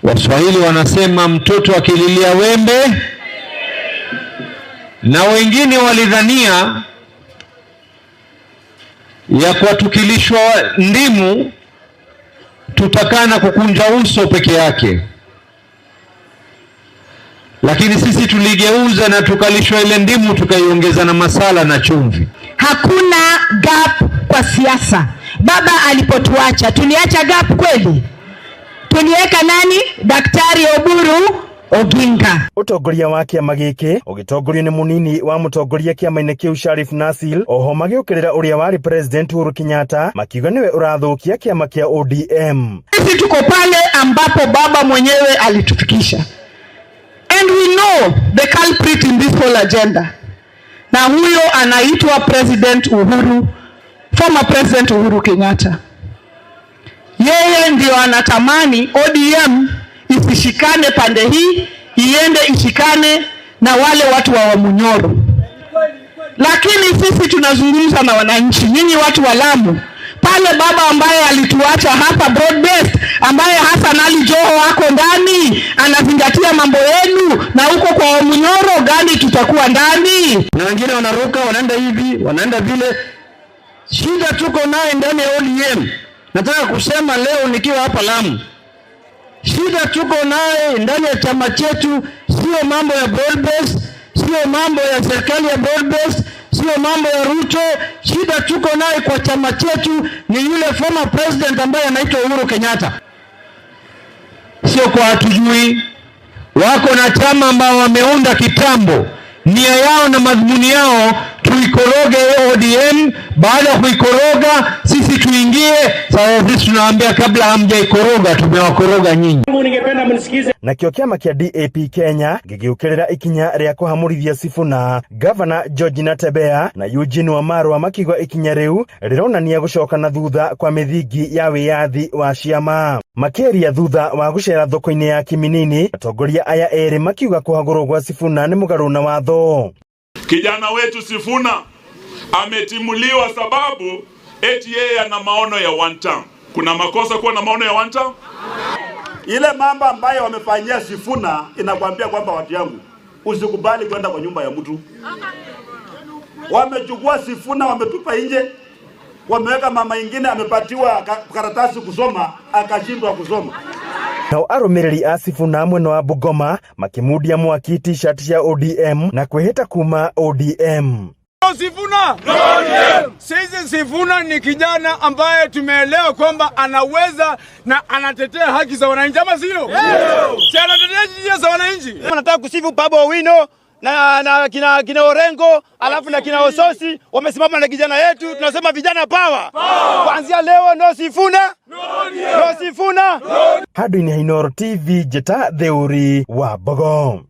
Waswahili wanasema mtoto akililia wembe, na wengine walidhania ya kuwa tukilishwa ndimu tutakaa na kukunja uso peke yake, lakini sisi tuligeuza na tukalishwa ile ndimu tukaiongeza na masala na chumvi. Hakuna gap kwa siasa. Baba alipotuacha tuliacha gap kweli? Tuliweka nani? Daktari Oburu Oginga. Ũtongoria wa kĩama gĩkĩ ũgĩtongorio nĩ mũnini wa mũtongoria kĩama-inĩ kĩu Sharif Nasil oho magĩũkĩrĩra ũrĩa warĩ President Uhuru Kenyatta makiuga nĩwe ũrathũkia kĩama kĩa ODM. Sisi tuko pale ambapo baba mwenyewe alitufikisha. And we know the culprit in this whole agenda. Na huyo anaitwa President Uhuru, former President Uhuru Kenyatta. Yeye ndio anatamani ODM isishikane pande hii, iende ishikane na wale watu wa Wamunyoro. Lakini sisi tunazungumza na wananchi, nyinyi watu wa Lamu, pale baba ambaye alituacha hapa broad based, ambaye Hassan Ali Joho ako ndani anazingatia mambo yenu, na huko kwa Wamunyoro gani tutakuwa ndani? Na wengine wanaruka wanaenda hivi wanaenda vile. Shida tuko naye ndani ya ODM. Nataka kusema leo nikiwa hapa Lamu, shida tuko naye ndani ya chama chetu sio mambo ya broad base, sio mambo ya serikali ya broad base, sio mambo ya Ruto. Shida tuko naye kwa chama chetu ni yule former president ambaye anaitwa Uhuru Kenyatta. Sio kwa hatujui, wako na chama ambao wameunda kitambo, nia yao na madhumuni yao tuikoroge ODM. Baada ya kuikoroga sisi tuingie. Sasa sisi tunawaambia kabla hamjaikoroga, tumewakoroga nyinyi. Ningependa mnisikize. Nakĩo kĩama kĩa DAP Kenya gĩgĩũkĩrĩra ikinya rĩa kũhamũrithia Sifuna, Gavana George Natembeya na Eugene Wamalwa makiuga ikinya rĩu rĩronania gũcoka na thutha kwa mĩthingi ya wĩyathi wa ciama. Makĩaria thutha wa gũcera thoko-inĩ ya Kiminini, atongoria aya erĩ makiuga kũhagũrwo gwa Sifuna nĩ mũgarũ na watho. Kijana wetu Sifuna ametimuliwa sababu eti yeye ana maono ya one term. Kuna makosa kuwa na maono ya one term? Ile mambo ambayo wamefanyia Sifuna inakwambia kwamba watu yangu, usikubali kwenda kwa nyumba ya mtu. Wamechukua Sifuna wametupa nje, wameweka mama ingine amepatiwa karatasi kusoma akashindwa kusoma. Nao arũmĩrĩri a Sifuna mwena wa Bungoma makĩmundia mwaki t-shirt cia ODM na kwĩhĩta kuma ODM. Sifuna. Sisi Sifuna ni kijana ambaye tumeelewa kwamba anaweza na anatetea haki za wananchi, ama sio? Si anatetea haki za wananchi? Nataka kusifu Babu Owino na kina Orengo alafu na kina Osotsi wamesimama na kijana yetu. Tunasema vijana power. Kuanzia leo no Sifuna, no Sifuna. Handũ-inĩ ha Inooro TV, njĩta Theuri wa Mbogo.